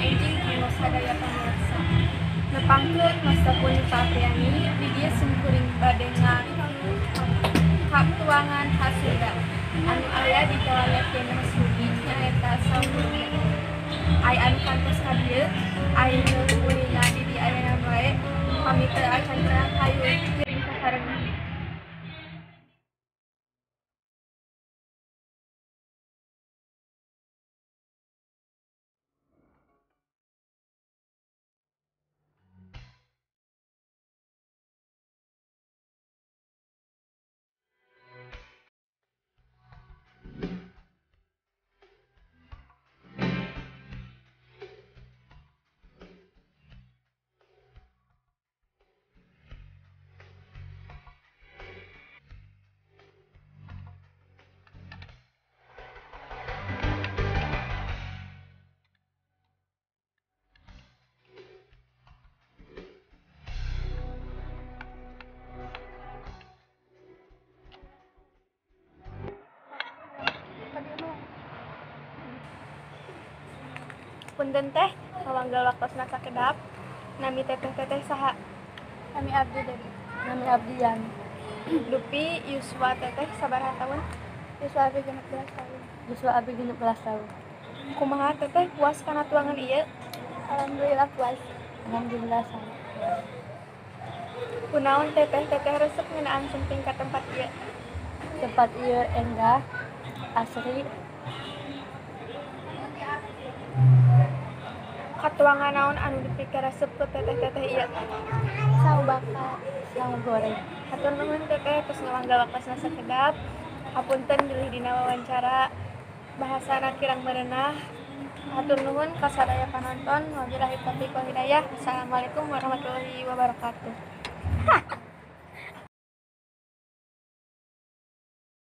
Enjing kanggo sadaya pamirsa. Nepangkeun masa Puni Papriani di dieu simkuring bade ngareview tuangan khas Sunda anu aya di Jalan Jenderal Sugi nyaeta Saung Burger. Ai anu kantos ka dieu, ai nu kulina di dieu ayeuna wae pami teu acan terang hayu ngiring sasarengan. Punten teh, ngawanggal waktosna sakedap. Nami teteh-teteh saha? Nami abdi Dewi. Nami abdi Yani. Dupi yuswa teteh sabaraha tahun? Yuswa abdi 16 tahun. Yuswa abdi 16 tahun. Kumaha teteh puas kana tuangan ieu? Alhamdulillah puas. Alhamdulillah sangat puas. Kunaon teteh-teteh resep ngeunaan sumping ka tempat ieu? Tempat ieu endah, asri. Katuangan naon anu dipikaresep ku teteh-teteh ieu? Sahu bakar, sahu goreng. Hatur nuhun teteh tos ngawanggal waktosna sakedap. Hapunten bilih dina wawancara bahasana kirang merenah. Hatur nuhun ka sadaya panonton. Wabillahi taufiq wal hidayah. Assalamualaikum warahmatullahi wabarakatuh.